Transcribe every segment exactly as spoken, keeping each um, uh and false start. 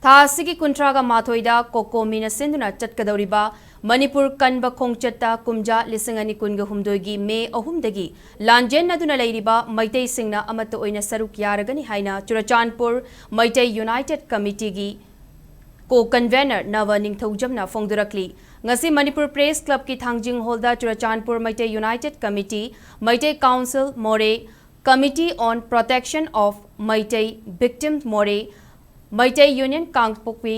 ꯊꯥ ꯑꯁꯤꯒꯤ ꯀꯨꯟꯊ꯭ꯔꯥꯒ ꯃꯥꯊꯣꯏꯗ ꯀꯣꯀꯣꯃꯤꯅ ꯁꯤꯟꯗꯨꯅ ꯆꯠꯀꯗꯧꯔꯤꯕ ꯃꯅꯤꯄꯨꯔ ꯀꯟꯕ ꯈꯣꯡꯆꯠꯇ ꯀꯨꯝꯖꯥ ꯂꯤꯁꯤꯡ ꯑꯅꯤ ꯀꯨꯟꯒ ꯍꯨꯝꯗꯣꯏꯒꯤ ꯃꯦ ꯑꯍꯨꯝꯗꯒꯤ ꯂꯥꯟꯖꯦꯟꯅꯗꯨꯅ ꯂꯩꯔꯤꯕ ꯃꯩꯇꯩꯁꯤꯡꯅ ꯑꯃꯠꯇ ꯑꯣꯏꯅ ꯁꯔꯨꯛ ꯌꯥꯔꯒꯅꯤ ꯍꯥꯏꯅ ꯆꯨꯔꯆꯥꯟꯄꯨꯔ ꯃꯩꯇꯩ ꯌꯨꯅꯥꯏꯇꯦꯗ ꯀꯃꯤꯇꯤꯒꯤ ꯀꯣ ꯀꯟꯚꯦꯅꯔ ꯅꯕ ꯅꯤꯡꯊꯧꯖꯝꯅ ꯐꯣꯡꯗꯣꯔꯛꯂꯤ꯫ ꯉꯁꯤ ꯃꯅꯤꯄꯨꯔ ꯄ꯭ꯔꯦꯁ ꯀ꯭ꯂꯕꯀꯤ ꯊꯥꯡꯖꯤꯡ ꯍꯣꯜꯗ Churachandpur Meitei United committee, Meitei council ꯃꯣꯔꯦ, Committee on Protection of Meitei Victims Moreh, Meitei Union Kangpokpi,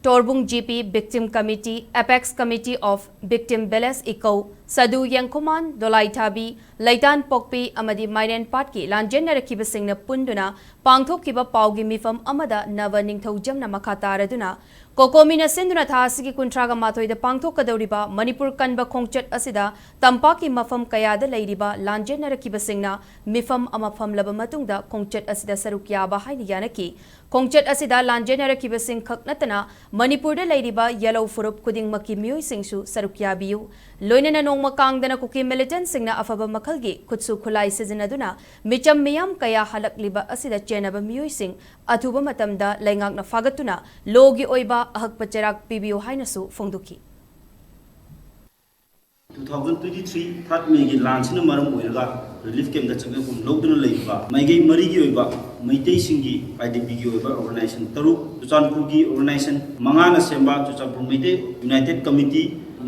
Torbung G P Victim Committee, Apex Committee of Victim Village Ikau, Sadu Yengkhuman, Dolaithabi, Leitan Pokpi ꯑꯃꯗꯤ ꯃꯥꯏꯔꯦꯟ ꯄꯥꯠꯀꯤ ꯂꯥꯟꯖꯦꯟꯅꯔꯛꯈꯤꯕꯁꯤꯡꯅ ꯄꯨꯟꯗꯨꯅ ꯄꯥꯡꯊꯣꯛꯈꯤꯕ ꯄꯥꯎꯒꯤ ꯃꯤꯐꯝ ꯑꯃꯗ ꯅꯕ ꯅꯤꯡꯊꯧꯖꯝꯅ ꯃꯈꯥ ꯇꯥꯔꯗꯨꯅ, ꯀꯣꯀꯣꯃꯤꯅ ꯁꯤꯟꯗꯨꯅ ꯊꯥ ꯑꯁꯤꯒꯤ ꯀꯨꯟꯊ꯭ꯔꯥꯒ ꯃꯥꯊꯣꯏꯗ ꯄꯥꯡꯊꯣꯛꯀꯗꯧꯔꯤꯕ ꯃꯅꯤꯄꯨꯔ ꯀꯟꯕ ꯈꯣꯡꯆꯠ ꯑꯁꯤꯗ ꯇꯝꯄꯥꯛꯀꯤ ꯃꯐꯝ ꯀꯌꯥꯗ ꯂꯩꯔꯤꯕ ꯂꯥꯟꯖꯦꯟꯅꯔꯛꯈꯤꯕꯁꯤꯡꯅ ꯃꯤꯐꯝ ꯑꯃ ꯐꯝꯂꯕ ꯃꯇꯨꯡꯗ ꯈꯣꯡꯆꯠ ꯑꯁꯤꯗ ꯁꯔꯨꯛ ꯌꯥꯕ ꯍꯥꯏꯅ ꯌꯥꯅꯈꯤ꯫ ꯈꯣꯡꯆꯠ ꯑꯁꯤꯗ ꯂꯥꯟꯖꯦꯟꯅꯔꯛꯈꯤꯕꯁꯤꯡ ꯈꯛ ꯅꯠꯇꯅ ꯃꯅꯤꯄꯨꯔꯗ ꯂꯩꯔꯤꯕ ꯌꯦꯜꯍꯧ ꯐꯨꯔꯨꯞ ꯈꯨꯗꯤꯡꯃꯛꯀꯤ ꯃꯤꯑꯣꯏꯁꯤꯡꯁꯨ ꯁꯔꯨꯛ ꯌꯥꯕꯤꯌꯨ꯫ ꯂꯣꯏꯅꯅ ꯅꯣꯡꯃ ꯀꯥꯡꯗꯅ ꯀꯨꯀꯤ ꯃꯤꯂꯤꯇꯦꯟꯠꯁꯤꯡꯅ ꯑꯐꯕ ꯃꯈꯜꯒꯤ ꯈꯨꯠꯁꯨ ꯈꯨꯠꯂꯥꯏ ꯁꯤꯖꯤꯟꯅꯗꯨꯅ ꯃꯤꯆꯝ ꯃꯤꯌꯥꯝ ꯀꯌꯥ ꯍꯜꯂꯛꯂꯤꯕ ꯑꯁꯤꯗ ꯆꯦꯟꯅꯕ ꯃꯤꯑꯣꯏꯁꯤꯡ ꯑꯊꯨꯕ ꯃꯇꯝꯗ ꯂꯩꯉꯥꯛꯅ ꯐꯥꯒꯠꯇꯨꯅ ꯂꯣꯒꯤ ꯑꯣꯏꯕ ꯑꯍꯛꯄ ꯆꯩꯔꯥꯛ ꯄꯤꯕꯤꯌꯨ ꯍꯥꯏꯅꯁꯨ ꯐꯣꯡꯗꯣꯛꯈꯤ꯫ Two thousand twenty three third May ꯒꯤ ꯂꯥꯟꯁꯤꯅ ꯃꯔꯝ ꯑꯣꯏꯔꯒ ꯔꯤꯂꯤꯐ ꯀꯦꯝꯞꯇ ꯆꯪꯖꯐꯝ ꯂꯧꯗꯨꯅ ꯂꯩꯔꯤꯕ ꯃꯥꯏꯀꯩ ꯃꯔꯤꯒꯤ ꯑꯣꯏꯕ ꯃꯩꯇꯩꯁꯤꯡꯒꯤ, ꯑꯥꯏ ꯗꯤ ꯄꯤꯒꯤ ꯑꯣꯏꯕ ꯑꯣꯔꯒꯅꯥꯏꯖꯦꯁꯟ ꯇꯔꯨꯛ, ꯆꯨꯔꯆꯥꯟꯄꯨꯔꯒꯤ ꯑꯣꯔꯒꯅꯥꯏꯖꯦꯁꯟ ꯃꯉꯥꯅ ꯁꯦꯝꯕ ꯆꯨꯔꯆꯥꯟꯄꯨꯔ ꯃꯩꯇꯩ ꯌꯨꯅꯥꯏꯇꯦꯗ ꯀꯃꯤꯇꯤ,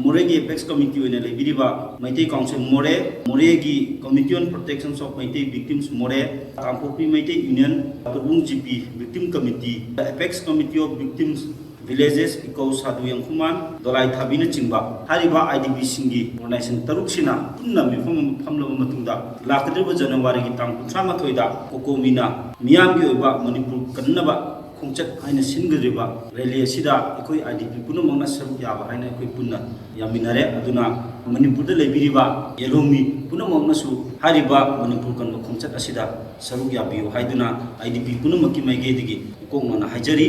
ꯃꯣꯔꯦꯒꯤ ꯑꯦꯄꯦꯛꯁ ꯀꯃꯤꯇꯤ ꯑꯣꯏꯅ ꯂꯩꯕꯤꯔꯤꯕ ꯃꯩꯇꯩ ꯀꯥꯎꯟꯁꯤꯜ ꯃꯣꯔꯦ, ꯃꯣꯔꯦꯒꯤ Committee on Protection of Meitei Victims Moreh, Kangpokpi Meitei union, Torbung G P victim committee, Apex Committee of Victims Villages Ikou Sadu Yengkhuman, ꯗꯣꯂꯥꯏ ꯊꯥꯕꯤꯅꯆꯤꯡꯕ ꯍꯥꯏꯔꯤꯕ ꯑꯥꯏ ꯗꯤ ꯄꯤꯁꯤꯡꯒꯤ ꯑꯣꯔꯒꯅꯥꯏꯖꯦꯁꯟ ꯇꯔꯨꯛꯁꯤꯅ ꯄꯨꯟꯅ ꯃꯤꯐꯝ ꯑꯃ ꯐꯝꯂꯕ ꯃꯇꯨꯡꯗ, ꯂꯥꯛꯀꯗꯧꯔꯤꯕ ꯖꯅꯋꯥꯔꯤꯒꯤ ꯇꯥꯡ ꯀꯨꯟꯊ꯭ꯔꯥ ꯃꯥꯊꯣꯏꯗ ꯀꯣꯀꯣꯃꯤꯅ ꯃꯤꯌꯥꯝꯒꯤ ꯑꯣꯏꯕ ꯃꯅꯤꯄꯨꯔ ꯀꯟꯅꯕ ꯈꯣꯡꯆꯠ ꯍꯥꯏꯅ ꯁꯤꯟꯒꯗꯧꯔꯤꯕ ꯔꯦꯂꯤ ꯑꯁꯤꯗ ꯑꯩꯈꯣꯏ ꯑꯥꯏ ꯗꯤ ꯄꯤ ꯄꯨꯝꯅꯃꯛꯅ ꯁꯔꯨꯛ ꯌꯥꯕ ꯍꯥꯏꯅ ꯑꯩꯈꯣꯏ ꯄꯨꯟꯅ ꯌꯥꯃꯤꯟꯅꯔꯦ꯫ ꯑꯗꯨꯅ ꯃꯅꯤꯄꯨꯔꯗ ꯂꯩꯕꯤꯔꯤꯕ ꯌꯦꯜꯍꯧꯃꯤ ꯄꯨꯝꯅꯃꯛꯅꯁꯨ ꯍꯥꯏꯔꯤꯕ ꯃꯅꯤꯄꯨꯔ ꯀꯟꯕ ꯈꯣꯡꯆꯠ ꯑꯁꯤꯗ ꯁꯔꯨꯛ ꯌꯥꯕꯤꯌꯨ ꯍꯥꯏꯗꯨꯅ ꯑꯥꯏ ꯗꯤ ꯄꯤ ꯄꯨꯝꯅꯃꯛꯀꯤ ꯃꯥꯏꯀꯩꯗꯒꯤ ꯏꯀꯣꯛꯅꯅ ꯍꯥꯏꯖꯔꯤ꯫